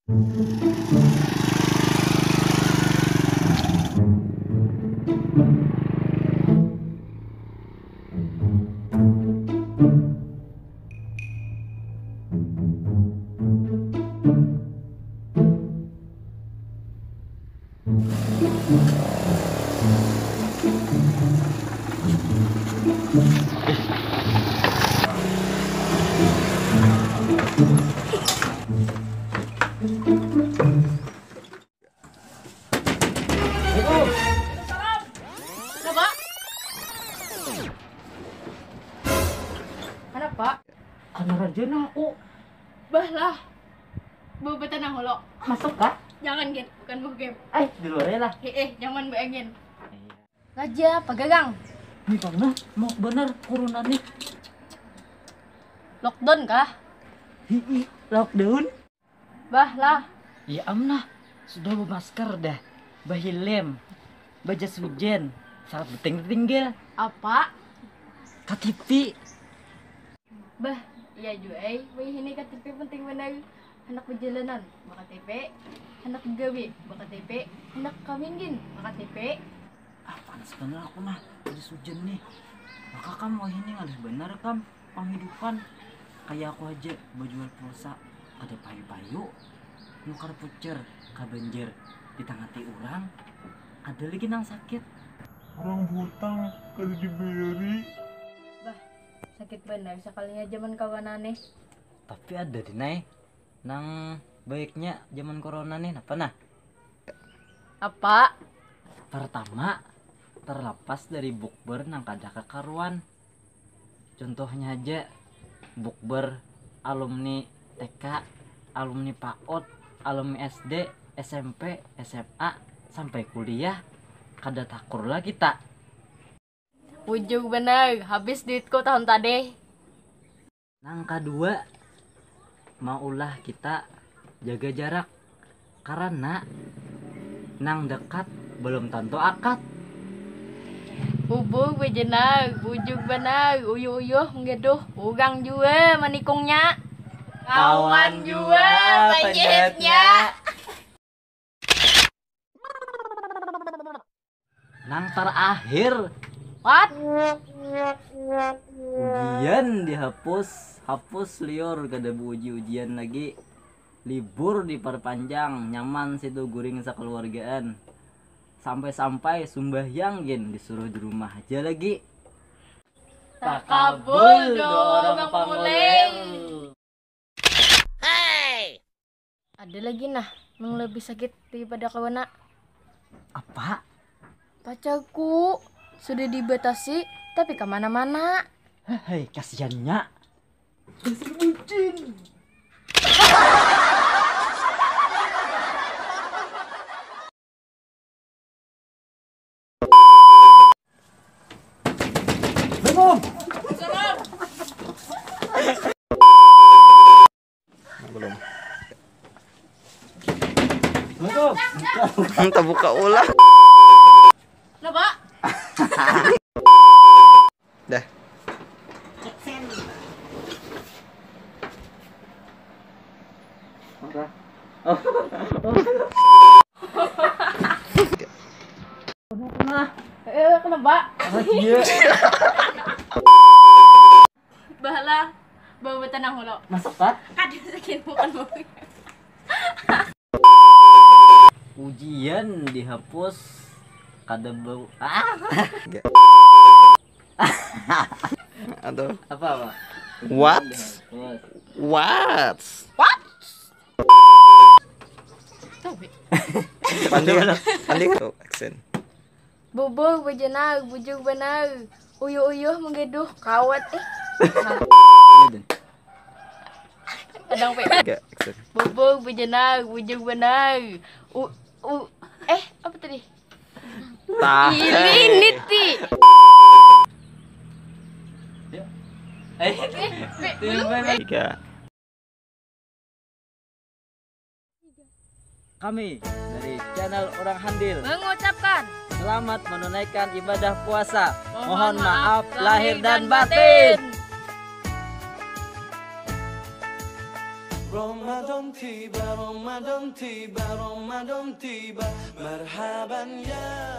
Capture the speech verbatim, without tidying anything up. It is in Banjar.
Assalamualaikum. Salam. Kenapa? Kenapa? Kamar aja nah aku. Bah lah. Bawa tanah lo. Masuk kah? Jangan, Gin. Bukan buah game. Eh, di luar ya lah. Heeh, jangan bayangin. Raja, apa gagang? Ini karena mau benar corona nih. Lockdown kah? Hihi, lockdown. Bah lah. Ya am lah, sudah bermasker dah, bahilem, bajas hujan, syarat beting tinggal. Apa? K T P. Bah, iya jua ai, wayah ini K T P penting banar. Handak bajalanan, ba-K T P. Handak bagawi, ba-K T P. Handak kawin gin, ba-K T P. Ah, panas banar aku nah, habis hujan nih. Maka kam wayah ini ngalih banar kam panghidupan. Kaya aku haja bajual pulsa, kada payu-payu. Nukar voucher ka banjar, ditangati urang, ada lagi nang sakit. Urang bahutang, kada dibayari. Bah, sakit banar sakalinya zaman kawanan nih. Tapi ada di nai nang baiknya zaman corona nih, napa nah? Apa? Pertama, terlepas dari bukber nang kada kakaruan. Contohnya aja, bukber alumni T K, alumni PAUD, alumni S D, S M P, S M A, sampai kuliah, kada takur lah kita. Bujur banar, habis duitku tahun tadi. Nang kadua, maulah kita jaga jarak, karena nang dekat belum tentu akat. Bubur bajenar, bujur banar, uyuh-uyuh menggeduh, urang jua manikungnya. Kawan jua panjahitnya. Nang terakhir. What? Ujian dihapus, hapus liur, kada bauji ujian lagi. Libur diperpanjang, nyaman situ guring sakaluargaan. Sampai-sampai sumbahyang gin disuruh di rumah aja lagi. Takabul doa urang pamuleng. Ada lagi nah nang lebih sakit daripada kawana. Apa? Pacarku sudah dibatasi tapi kemana-mana. Hei, kasihannya. Dasar bucin. Assalamualaikum. Belum. Assalamualaikum. Tabuka ulah. Kenapa? Dah. Apa? Oh. Nah. Eh, kenapa? Apa dia? Bahala, bawa tanah lo. Masuk kah? Kada sakin bukan mau. Ujian dihapus, kada bau. Ah. Enggak. Aduh. Apa, apa? What? Dihapus. What? What? Tahu, Bi. Pandai, pandai tuh aksen. Bubur bajenar, bujur banar. Uyuh-uyuh menggeduh, kawat, eh. Kadang, Pe. Enggak, sorry. Bubur bajenar, bujur banar. U, u, eh, apa tadi? Tah. Ini, ini, ti. Eh, Pe, belum, Pe. Tiga. Kami dari channel Orang Handil mengucapkan selamat menunaikan ibadah puasa. Mohon maaf lahir dan batin. Ramadan tiba, Ramadan tiba, Ramadan tiba. Marhaban ya